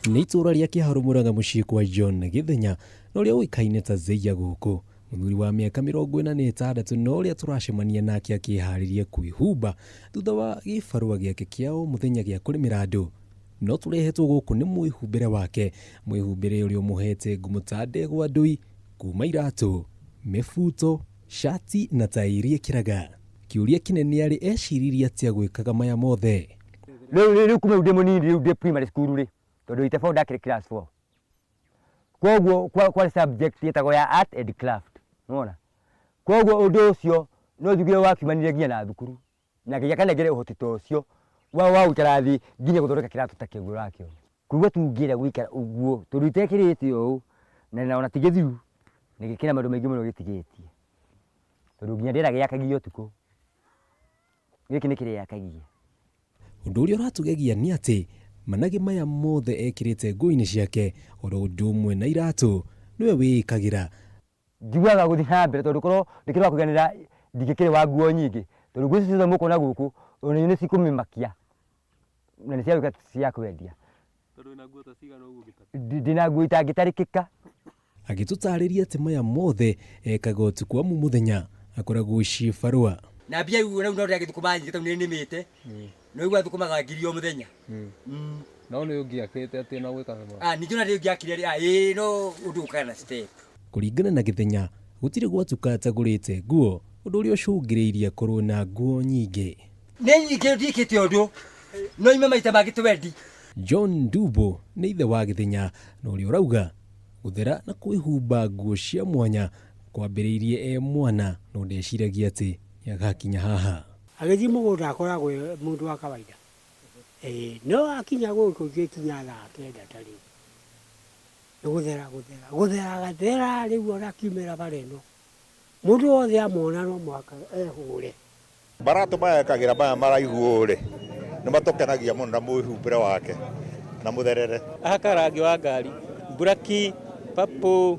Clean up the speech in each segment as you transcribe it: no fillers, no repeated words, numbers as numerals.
Nĩ itũũra rĩa Kĩharũ Mũrang'a mũciĩ kwa John Gĩthenya na ũrĩa ũĩkaine ta Zeiya gũkũ. Mũthuri wa mĩaka 46 na ũrĩa tũracemania nake akĩharĩria kwĩhumba thutha wa gĩbarũa gĩake kĩa o mũthenya gĩa kũrĩmĩra andũ. No tũrehetwo gũkũ nĩ mwĩhumbĩre wake, mwĩhumbĩre ũrĩa ũmũhete ngumo ta ndegwa ndũi kuma iratũ, mĩbuto, cati na tai iria ekĩraga. Kĩũria kĩnene arĩ eciririe atĩa gwĩkaga maya mothe? Rĩu kuma rĩu ndĩ mũnini rĩu ndĩ primary school rĩ, tondũ ite four ndakĩrĩ class four. Koguo kwarĩ subject yetagwo ya art and craft, nĩwona? Koguo ũndũ ũcio no njuge wakiumanire nginya na thukuru na Ngai akanengere ũhoti ta ũcio wa gũikara thĩ nginya gũthondeka kĩratũ ta kĩu ũrakĩona. Kũigua tu ngĩenda gũikara ũguo tondũ itekĩrĩte ũũ na ona ti gĩthiru na kĩna maũndũ maingĩ mũno gĩtigĩtie tondũ nginya rĩera gĩakagia ũtukũ. Gĩkĩ nĩ kĩrĩakagia. Ũndũ ũrĩa ũratũgegia nĩ atĩ managĩ maya mothe ekĩrĩte nguo-inĩ ciake oro ũndũ ũmwe na iratũ nĩwe wĩĩkagĩra. Njiguaga gũthiĩ na mbere tondũ korwo ndĩkĩrĩ wa kũiganĩra ndingĩkĩrĩ wa nguo nyingĩ tondũ nguo ici ciothe mũkuona gũkũ ona inyuĩ nĩcikũmĩmakia na nĩ cia gũĩka cia kwendia. Tondũ wĩna nguo ta cigana ũguo ũngĩtara? Ndĩna nguo itangĩtarĩkĩka. Agĩtũtaarĩria atĩ maya mothe ekaga ũtukũ amu mũthenya akoragwo cibarũa. Na mbia iu rĩu no ndĩragĩthũkũma nyingĩ tondũ nĩ nĩmĩte. No igua thũkũmaga ngiri o mũthenya. No nĩ ũngĩakĩte atĩ ona gwĩkaga maũndũ. Ah, ningĩ ona ndĩngĩakire rĩ, ah, ĩĩ no ũndũ ũkaga na step. Kũringana na Gĩthenya, gũtirĩ gwatuka atagũrĩte nguo, ũndũ ũrĩa ũcũngĩrĩirie akorwo na nguo nyingĩ. Nĩ nyingĩ ndiĩkĩte ũndũ, no nyume maita mangĩ twendi. John Ndumbũ nĩ ithe wa Gĩthenya na ũrĩa ũrauga Gũthera na kwĩhumba nguo cia mwanya kwambĩrĩirie e mwana no ndeciragia atĩ nĩagakinya haha. Agĩthiĩ mũgũnda akoragwo e mũndũ wa kawaida. Ĩĩ, no akinya gũkũ igĩkinya thaa kenda ta rĩu, nĩ gũthera gũthera, gũthera agathera rĩu ona akiumĩra bara ĩno, mũndũ wothe amuona no mũhaka ehũre. Maratũ maya ekagĩra maya maraihu ũũ rĩ, nĩ matũkenagia mũno na mwĩhumbĩre wake na mũtherere. Ahakaga rangi wa ngari, mburaki, purple.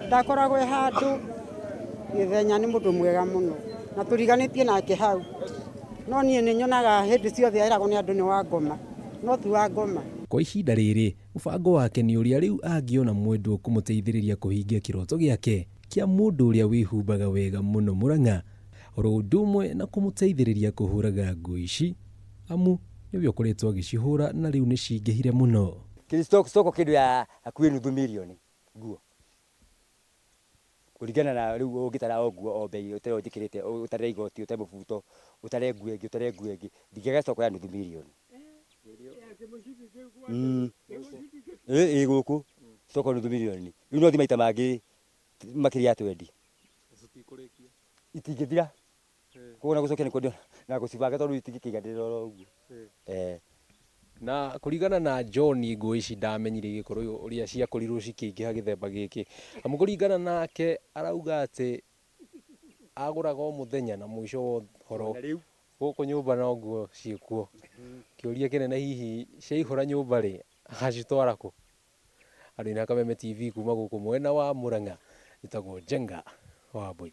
Ndakoragwo e handũ, Gĩthenya nĩ mũndũ mwega mũno na tũriganĩtie nake hau, no niĩ nĩ nyonaga hĩndĩ ciothe eragwo nĩ andũ nĩ wa ngoma, no ti wa ngoma. Kwa ihinda rĩrĩ, mũbango wake nĩ ũrĩa rĩu angĩona mwendwa ũkũmũteithĩrĩria kũhingia kĩroto gĩake kĩa mũndũ ũrĩa wĩhumbaga wega mũno Mũrang'a. Oro ũndũ ũmwe na kũmũteithĩrĩria kũhũraga nguo ici, amu nĩwe ũkoretwo agĩcihũra na rĩu nĩcingĩhire mũno. Kĩrĩ stock stock kĩndũ ya hakuhĩ nuthu mirioni nguo kũringana na rĩu ũngĩtara o nguo o mbei ũtare ũyũ njĩkĩrĩte ũtare igoti ũtare mũbuto ũtare nguo ĩngĩ ũtare nguo ĩngĩ ndingĩaga stock ya nuthu mirioni. Ĩ gũkũ stock nuthu mirioni rĩu no thiĩ maita mangĩ makĩria ya twendi. Itingĩthira koguo ona gũcokia nĩ kwendio na gũcibanga tondũ itingĩkĩiganĩra oro ũguo. Eh. Na kũringana na John nguo ici ndamenyire igĩkorwo ũrĩa ciakorirwo cikĩingĩha gĩthemba gĩkĩ. Amu kũringana nake arauga atĩ agũraga o mũthenya na mũico wa ũhoro gũkũ nyũmba no nguo ciĩkuo. Kĩũria kĩnene hihi ciaihũra nyũmba rĩ, agacitwara kũ? Andũ-inĩ a Kameme TV kuma gũkũ mwena wa Murang'a, njĩtagwo Njenga wa Mbũi.